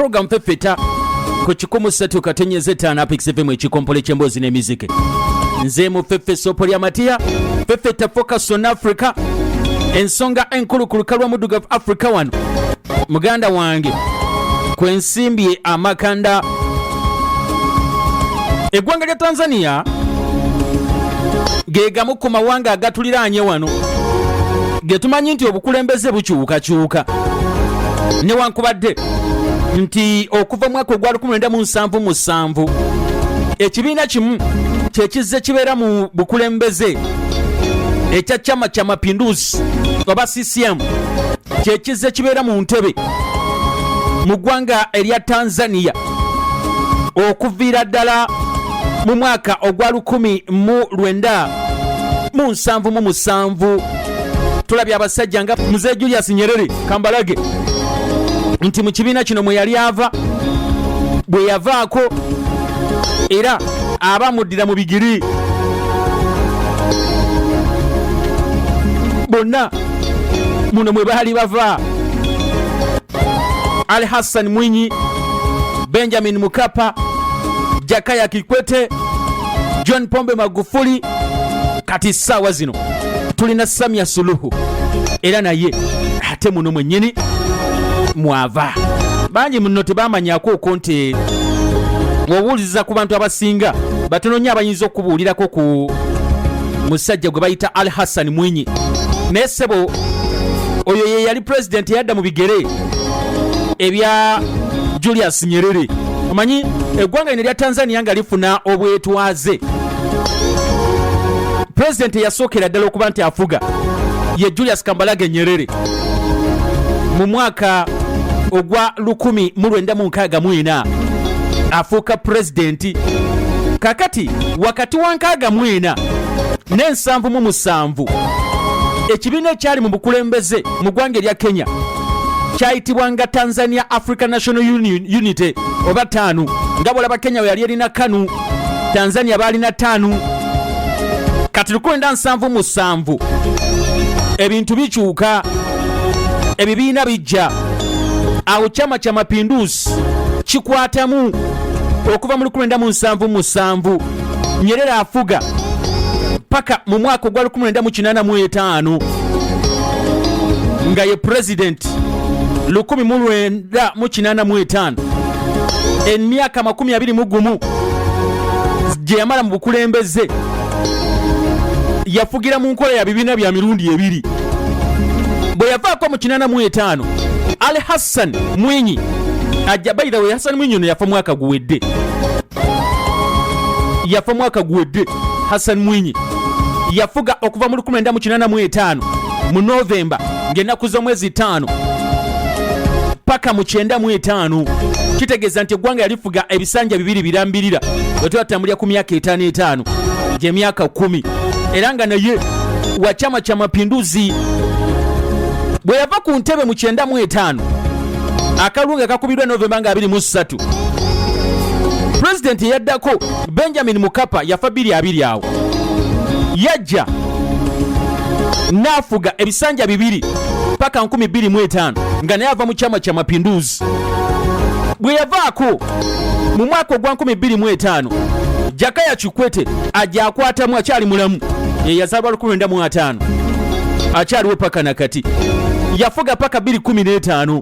Program Fefeta ku 103.5 Apex FM, ekikompole ky'emboozi n'emiziki. Nze mu Fefe Sopo lya Matiya Fefeta, Focus on Africa. Ensonga enkulu ku lukalu lw'omuddugavu Africa wano, muganda wange, kwensimbye amakanda. Eggwanga lya Tanzania ge gamu ku mawanga agatuliraanye wano ge tumanyi nti obukulembeze bukyukakyuka, newankubadde nti okuva mwaka ogwa 1977 ekibiina kimu kyekizze kibeera mu bukulembeze ekya Chama Cha Mapinduzi oba CCM, kyekizze kibeera mu ntebe mu ggwanga erya Tanzania okuviira ddala mu mwaka ogwa 1977. Tulabye abasajja nga Mzee Julius Nyerere Kambalage nti mu kibiina kino mwe yali ava, bwe yavaako era abamuddira mu bigiri bonna muno mwe baali bava: Ali Hassan Mwinyi, Benjamin Mkapa, Jakaya Kikwete, John Pombe Magufuli. Kati ssaawa zino tulina Samia Suluhu, era naye ate muno mwennyini mwava. Bangi muno tebamanyako okwo nti obuuliza ku bantu abasinga batono nnyo abayinza okubuulirako ku musajja gwe bayita Al Hassan Mwinyi. Naye ssebo, oyo ye yali pulezidenti eyadda mu bigere ebya Julius Nyerere. Omanyi eggwanga lino erya Tanzania nga lifuna obwetwaze, pulezidenti eyasookera ddala okuba nti afuga ye Julius Kambalage Nyerere mu mwaka ogwa 1964, afuuka pulezidenti. Kakati wakati wa 64 n'e77, ekibiina ekyali mu bukulembeze mu ggwanga erya Kenya kyayitibwanga Tanzania African National Unity oba TANU. Nga bwolaba Kenya we yali erina KANU, Tanzania baalina TANU. Kati 1977 ebintu bikyuka, ebibiina bijja. Awo Chama Cha Mapinduzi kikwatamu okuva mu 1977. Nyerere afuga paka mu mwaka ogwa 1985 nga ye president. 1985, emyaka 21 gye yamala mu bukulembeze, yafugira mu nkola ya bibiina bya mirundi ebiri. Bwe yavaako mu 85, Ali Hassan Mwinyi ajja. By the way, Hassan Mwinyi ono yafa mwaka guwedde, yafa mwaka guwedde. Hassan Mwinyi yafuga okuva mu 1985 mu Novemba ng'ennaku z'omwezi 5 paka mu 95. Kitegeeza nti eggwanga yalifuga ebisanja bibiri birambirira, bwe twatambulira ku myaka etaano etaano, gyemyaka 10, era nga naye wa Chama Cha Mapinduzi. Bwe yava ku ntebe mu 95, akalulu nga kakubiddwa Novemba nga 23, pulezidenti eyaddako Benjamin Mkapa yafa 2020. Awo yajja n'afuga ebisanja bibiri paka 2005, nga naye ava mu Chama Cha Mapinduzi. Bwe yavaako mu mwaka ogwa 2005, Jakaya Kikwete ajja akwatamu. Akyali mulamu, ye yazaalwa 1950, akyaliwo paka nakati. Yafuga paka 2015,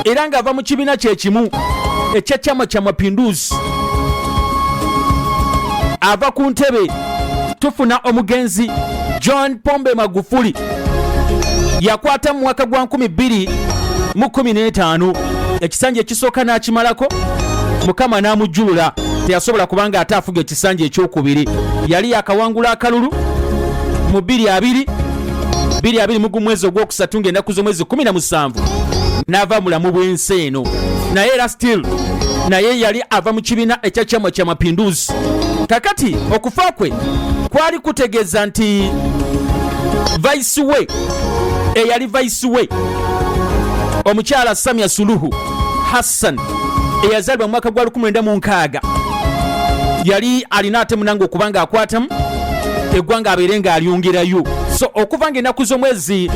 era ng'ava mu kibiina kyekimu ekya Chama Cha Mapinduzi. Ava ku ntebe, tufuna omugenzi John Pombe Magufuli. Yakwata mu mwaka gwa 2015, ekisanja ekisooka n'akimalako, Mukama n'amujjulula, teyasobola kubanga ate afuga ekisanja ekyokubiri. Yali yakawangula akalulu mu 22 22 mu gumwezi ogwokusatu ng'ennaku z'omwezi 17 n'ava mulamu bw'ensi eno. Naye era still naye yali ava mu kibiina ekya Chama Cha Mapinduzi. Kakati okufa kwe kwali kutegeeza nti vice we, eyali vice we omukyala Samia Suluhu Hassan, eyazaalibwa mu mwaka gwa 1960, yali alina ate munange okuba nga akwatamu eggwanga abeere ng'alyongerayo. So okuva ng'ennaku z'omwezi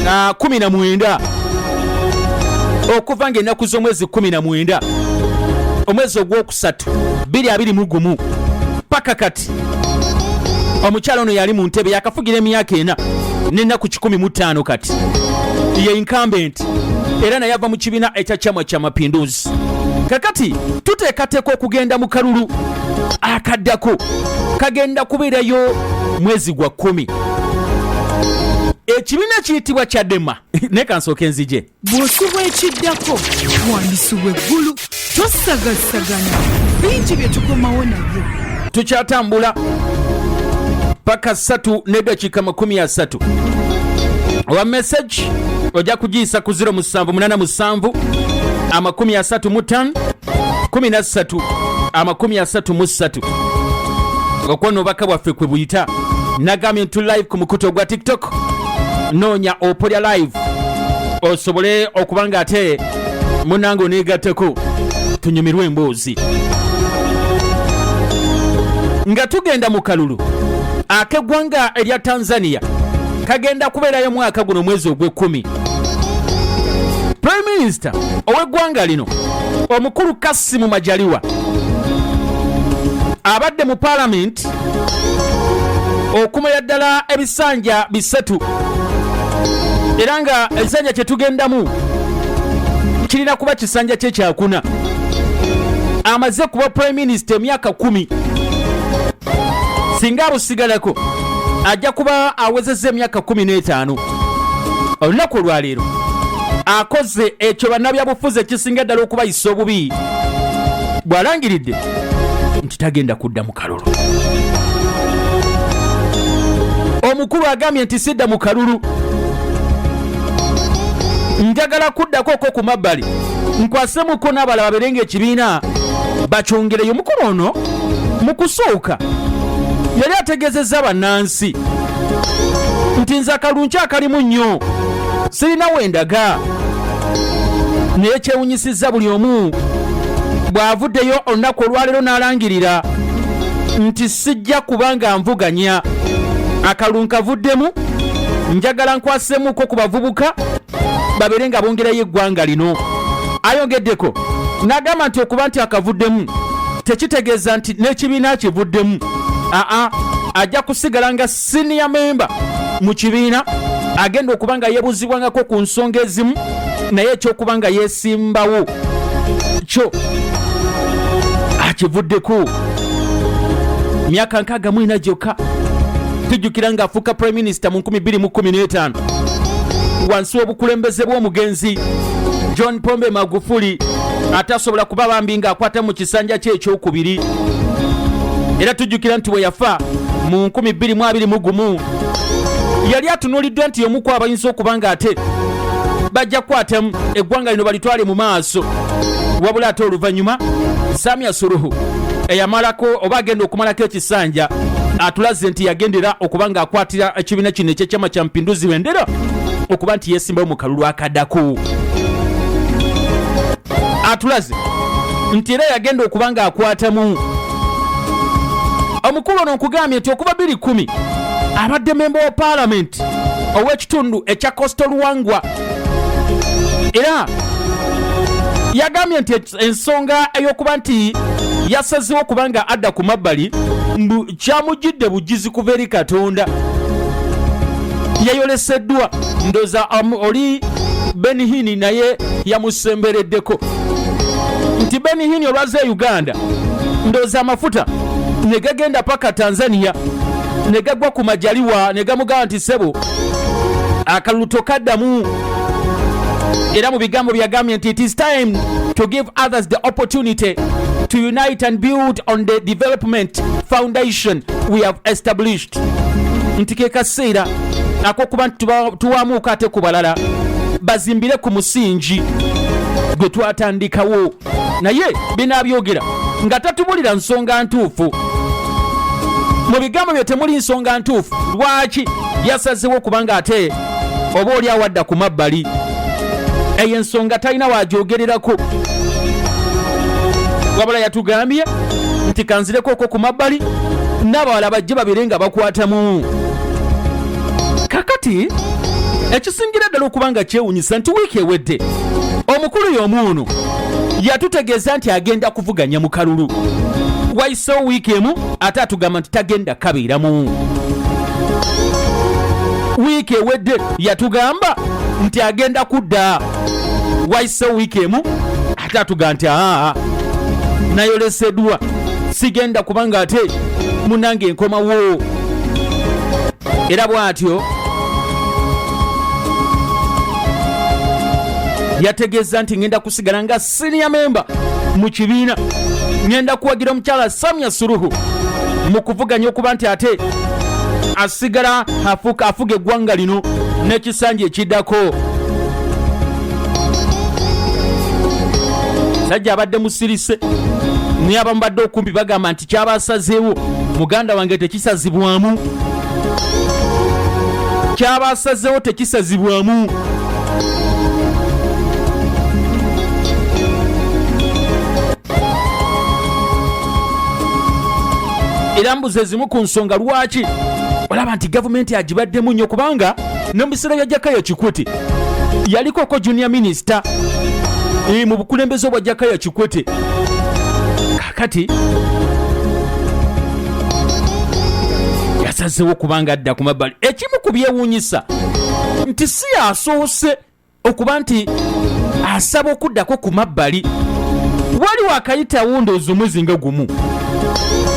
19 Okuva ng'ennaku z'omwezi 19 omwezi ogwokusatu 2021 paka kati, omukyala ono yali mu ntebe yakafugira emyaka 4 n'ennaku 105. Kati ye incumbent era naye ava mu kibiina ekya Chama Cha Mapinduzi. Kakati tuteekateeka okugenda mu kalulu akaddako, kagenda kubeerayo mwezi gwa 10. Ekibiina kiyitibwa Chadema. Naye kansooke nzije. Bw'osubwa ekiddako wandisubwa eggulu, tosagasagana bingi bye tukomawo nabyo. Tukyatambula paka 3 nedakiika 30. Owa message ojja kugiyisa ku 0787 35 13 33. Okwona obubaka bwaffe kwe buyita. Nagambye ntu live ku mukutu ogwa TikTok, noonya Opolya Live osobole okuba nga ate munange oneegatteko tunyumirwe emboozi nga tugenda mu kalulu ak'eggwanga erya Tanzania. Kagenda kubeerayo mwaka guno mwezi ogw'ekkumi. Prime Minister ow'eggwanga lino, omukulu Kasimu Majaliwa, abadde mu paalamenti okumala ddala ebisanja 3, era nga ekisanja kyetugendamu kirina kuba kisanja kye kyakuna. Amaze kuba prime minister emyaka 10. Singa abusigalako ajja kuba awezezza emyaka 15. Olunaku olwaleero akoze ekyo bannabyabufuzi ekisinga ddala okubayisa obubi, bw'alangiridde nti tagenda kudda mu kalulu. Omukulu agambye nti sidda mu kalulu, njagala kuddako oko ku mabbali nkwasemuko n'abalala babeere nga ekibiina bakyongereyo. Omukulu ono mu kusooka yali ategeezezza bannansi nti nze akalungi akalimu nnyo sirina wendaga, naye kyewunyisizza buli omu bw'avuddeyo olunaku olwaleero n'alangirira nti sijja kubanga nvuganya, akalulu nkavuddemu, njagala nkwasemuko ku bavubuka babeere nga bongerayo eggwanga lino. Ayongeddeko n'agamba nti okuba nti akavuddemu tekitegeeza nti n'ekibiina kivuddemu. Aa, ajja kusigala nga senior member mu kibiina, agenda okuba nga yeebuuzibwangako ku nsonga ezimu, naye ekyokuba nga yeesimbawo kyo akivuddeko. Myaka 64 gyokka. Tujjukira ng'afuuka prime minister mu 2015 wansi w'obukulembeze bw'omugenzi John Pombe Magufuli, atasobola kuba bambi ng'akwata mu kisanja kye ekyokubiri. Era tujjukira nti bwe yafa mu 2021 yali atunuuliddwa nti omu ku abayinza okuba nga ate bajja kukwatamu eggwanga lino balitwale mu maaso, wabula ate oluvannyuma Samia Suluhu eyamalako oba agenda okumalako ekisanja atulaze nti yagendera okuba ng'akwatira ekibiina kino ekyekyama kya Mpinduzi bendera okuba nti yesimbawo mu kalulu akadako. Atulaze nti era yagenda okuba ng'akwatamu. Omukulu ono nkugambye nti okuva 2010 abadde memba wa paalamenti ow'ekitundu ekya Coastal Luangwa, era yagambye nti ensonga ey'okuba nti yasazewo okuba nga adda ku mabbali mbu kyamujjidde bugizi kuva eri Katonda. Yayoleseddwa ndoza oli Benihini naye yamusembereddeko nti Benihini olwaze e Uganda ndooza amafuta ne gagenda paka Tanzania ne gagwa ku Majaliwa ne gamugamba nti ssebo, akalulu tokaddamu. Era mu bigambo byagambye nti it is time to give others the opportunity to unite and build on the development foundation we have established, nti ke kaseera akokuba nti tuwamuuko ate ku balala bazimbire ku musingi gwe twatandikawo. Naye binaabyogera nga tatubulira nsonga ntuufu. Mu bigambo bye temuli nsonga ntuufu lwaki yasazewo okubanga ate oba oli awadda ku mabbali. Eyo ensonga talina wagyogererako, wabula yatugambye nti kanzireko okwo ku mabbali n'abalala bajje babire nga bakwatamu. Kakati ekisingira ddala okuba nga kyewunyisa nti wiiki ewedde Omukulu y'omu ono yatutegeeza nti agenda kuvuganya mu kalulu. Wayisewo wiiki emu ate atugamba nti tagenda kabeeramu. Wiiki ewedde yatugamba nti agenda kudda. Wayisewo wiiki emu ate atugamba nti aa nayoleseddwa, sigenda kubanga ate munange nkomawo. Era bw'atyo yategeeza nti ngenda kusigala nga senior member mu kibiina, ngenda kuwagira omukyala Samia Suluhu mu kuvuganya okuba nti ate asigala afuga eggwanga lino n'ekisanja ekiddako. Sajja abadde musirise, naye abamubadde okumpi bagamba nti kyabasazeewo muganda wange tekisazibwamu, kyabasazeewo tekisazibwamu. Era mbuza ezimu ku nsonga lwaki olaba nti gavumenti agibaddemu nnyo, kubanga ne mu biseera bya Jakaya Kikwete yalikoko junior minister mu bukulembeze obwa Jakaya Kikwete. Kakati yasazeewo kubanga adda ku mabbali. Ekimu ku byewuunyisa nti si yasoose okuba nti asaba okuddako ku mabbali. Waliwo akayitawo ndowooza omwezi nga gumu,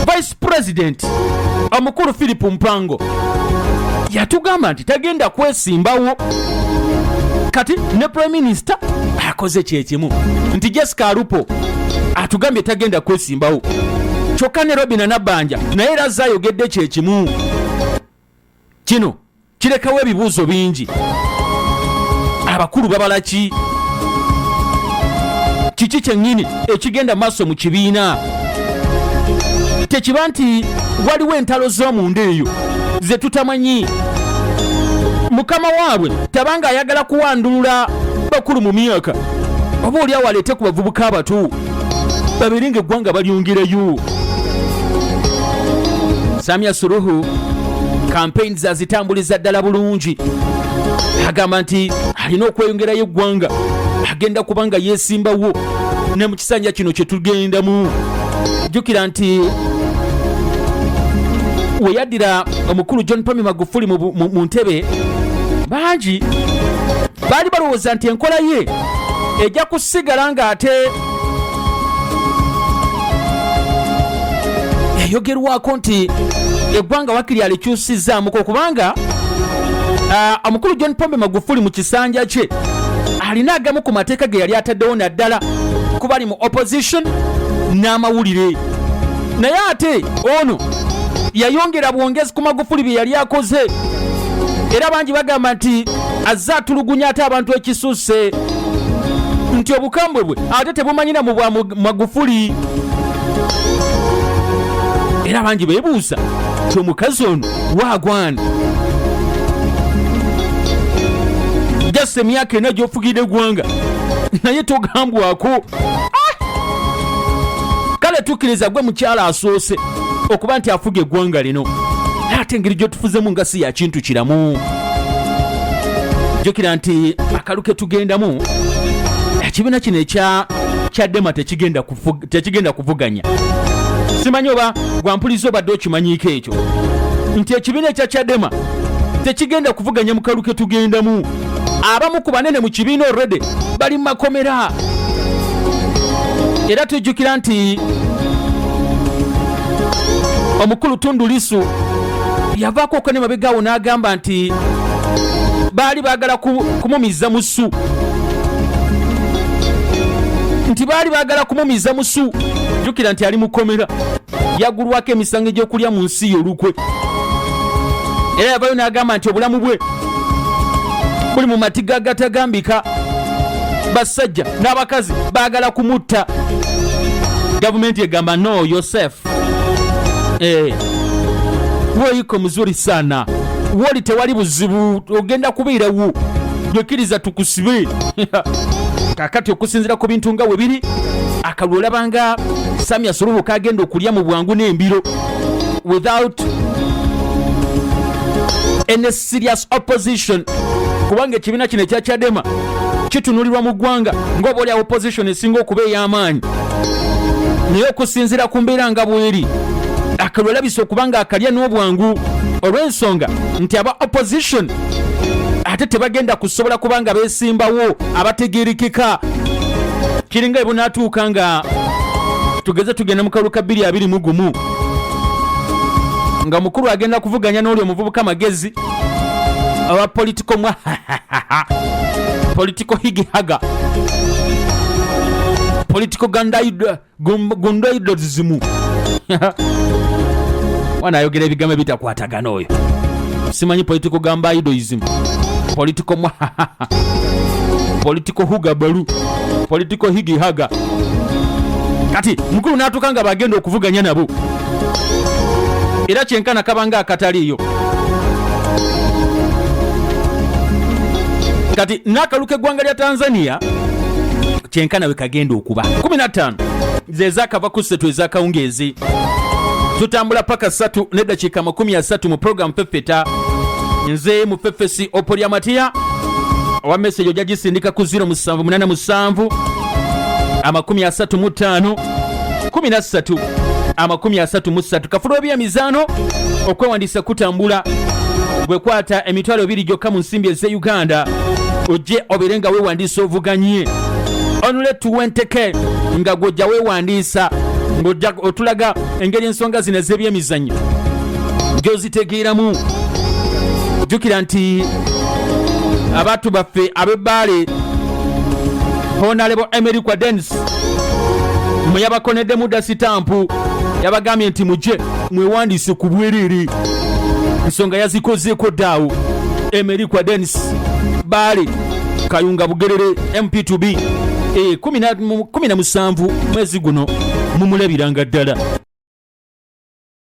vice president omukulu Philip Mpango yatugamba nti tagenda kwesimbawo. Kati ne prime minister akoze kyekimu nti Jessica Alupo atugambye tagenda kwesimbawo, kyokka ne Robina Nabbanja naye era azze ayogedde kyekimu. Kino kirekawo ebibuuzo bingi. Abakulu babala ki? Kiki kyennyini ekigenda maaso mu kibiina? Tekiba nti waliwo entalo z'omunda eyo ze tutamanyi? Mukama waabwe tabanga ayagala kuwandulula bakulu mu myaka, oba oli awo aleete ku bavubuka abato babeere nga eggwanga balyongerayo. Samia Suluhu campaigns azitambuliza ddala bulungi, agamba nti alina okweyongerayo eggwanga, agenda kuba nga yeesimbawo ne mu kisanja kino kye tugendamu. Jjukira nti we yaddira omukulu John Pombe Magufuli mu ntebe, bangi baali balowooza nti enkola ye ejja kusigala ng'ate eyogerwako nti eggwanga wakiri alikyusizaamuko, kubanga omukulu John Pombe Magufuli mu kisanja kye alina agamu ku mateeka ge yali ataddewo, naddala kubali mu opposition n'amawulire. Naye ate ono yayongera bwongezi ku Magufuli bye yali akoze, era bangi bagamba nti azze atulugunya ate abantu ekisusse, nti obukambwe bwe ate tebumanyira mu bwa Magufuli. Era bangi beebuuza nti omukazi ono waagwana jasa emyaka ena gy'ofugidde eggwanga naye togambwako. Kale tukkiriza gwe mukyala asoose okuba nti afuga eggwanga lino, naye ate engeri gy'otufuzemu nga si ya kintu kiramu. Jjukira nti akalu ke tugendamu, ekibiina kino ekya Chadema tekigenda kuvuganya. Simanyi oba gwampuliza obadde okimanyiiko ekyo nti ekibiina ekya Chadema tekigenda kuvuganya mu kalu ke tugendamu. Abamu ku banene mu kibiina already bali mu makomera, era tujjukira nti omukulu Tundu Lissu yavaako okwo ne mabegaawo n'agamba nti baali baagala kumumiza musu, nti baali baagala kumumiza musu. Jjukira nti ali mukomera, yagulwako emisango egy'okulya mu nsi ye olukwe, era yavayo n'agamba nti obulamu bwe buli mu matiga agatagambika, basajja n'abakazi baagala kumutta. Gavumenti egamba no Yosef, woyiko muzuri sana, woli tewali buzibu, ogenda kubeerawo, gwekkiriza tukusibe. Kakati okusinziira ku bintu nga we biri, akalulu olabanga Samia Suluhu kagenda okulya mu bwangu n'embiro without any serious opposition, kubanga ekibiina kino ekya Chadema Kitunulirwa mu ggwanga ng'oba oli opposition esinga okuba ey'amaanyi, naye okusinziira ku mbeera nga bweri, akalulu alabise okuba nga akalya n'obwangu, olw'ensonga nti aba opposition ate tebagenda kusobola kuba nga beesimbawo abategeerekeka. Kiringa ebunaatuuka nga tugeze tugenda mu kalulu ka 2021, nga mukulu agenda kuvuganya n'oli omuvubuka Magezi owa political mwa political higihaga, political gandaidozzimu. Mwana ayogera ebigambo ebitakwatagana oyo, simanyi political gambaidoism, political mwa political hugabalu, political higihaga. Kati mukulu n'atuuka nga bagenda okuvuganya nabo, era kyenkana kabanga akataliiyo. Kati n'akalu k'eggwanga lya Tanzania kyenkana we kagenda okuba 15 zezakava ku ssetu ezakawungeezi. Tutambula paka 3 neddakiika 30 mu program Feffeta. Nze mufeffesi Opolya Matiya. Owa message ojja gisindika ku 0787 35 13 33. Kafulu w'ebyemizaano, okwewandiisa kutambula. Gwe kwata 20,000 gyokka mu nsimbi ez'e Uganda, ojje obeere nga weewandiisa ovuganye. Only 20K nga gwojja weewandiisa, ng'ojja otulaga engeri ensonga zino ez'ebyemizannyo gy'ozitegeeramu. Jjukira nti abantu baffe ab'ebbaale, Honorable Emery Quadens mwe yabakoneddemu dda sitampu, yabagambye nti mujje mwewandiise ku bwereere. Ensonga yazikozeeko ddaawo. Emery Quadens, Baale Kayunga Bugerere MP2B, 17 mwezi guno mumulabiranga ddala.